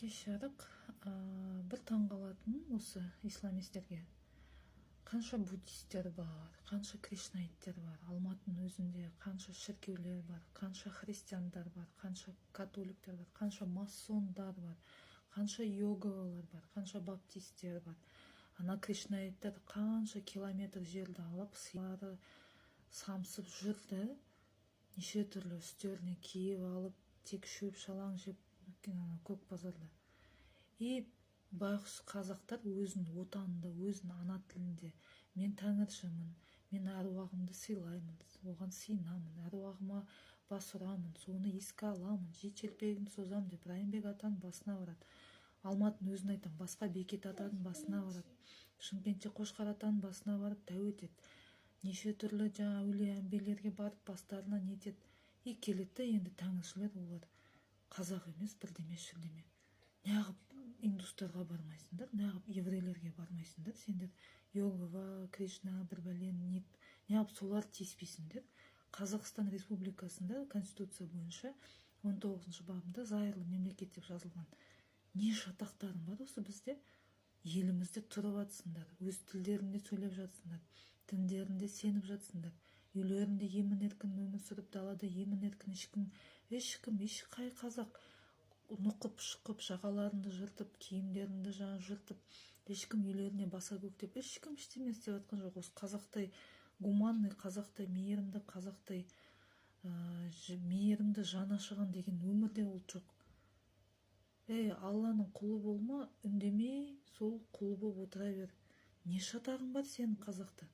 Кеш жарық. Бір таңғалатыным, осы исламистерге қанша буддисттер бар, қанша кришнаиттер бар, Алматының өзінде қанша шіркеулер бар, қанша христиандар бар, қанша католиктер бар, қанша масондар бар, қанша йогалар бар, қанша баптисттер бар. Ана кришнаиттер қанша километр жерді алып, силары самсып жүрді, неше түрлі үстеріне киіп алып, тек шөп шалаң жеп көк базарда. И байғұс қазақтар өзінің отанында, өзінің ана тілінде: «Мен тәңіршімін, мен әруағымды сыйлаймын, оған сыйынамын, әруағыма бас ұрамын, соны еске аламын, жеті шелпегімді созамын» деп Райымбек атаның басына барады. Алматының өзін айтамын, басқа Бекет атаның басына барады, Шымкентте Қошқар атаның басына барып тәу етеді, неше түрлі жаңа әулие әмбиелерге барып бастарына нетеді. И келеді да, енді тәңіршілер, олар қазақ емес, бірдеме шірдеме. Неғып индустарға бармайсыңдар, неғып еврейлерге бармайсыңдар сендер? Иегова, Кришна, бір бәле не, неғып солар тиіспейсіңдер? Қазақстан Республикасында Конституция бойынша 19 бабында зайырлы мемлекет деп жазылған. Не шатақтарың бар осы бізде, елімізде тұрып жатсыңдар, өз тілдерінде сөйлеп жатсыңдар, діндерінде сеніп жатсыңдар, үйлерінде емін еркін өмір сүріп, далада емін еркін, ешкім, ешкім, ешқай қазақ нұқып шұқып, жағаларыңды жыртып, киімдеріңді жаңа жыртып, ешкім үйлеріне баса көктеп, ешкім ештеме істеп жатқан жоқ. Осы қазақтай гуманный, қазақтай мейірімді, қазақтай мейірімді, жаны ашыған деген өмірде ол жоқ. Ей, Алланың құлы болма, үндемей сол құлы болып отыра бер. Не шатағың бар сенің қазақта?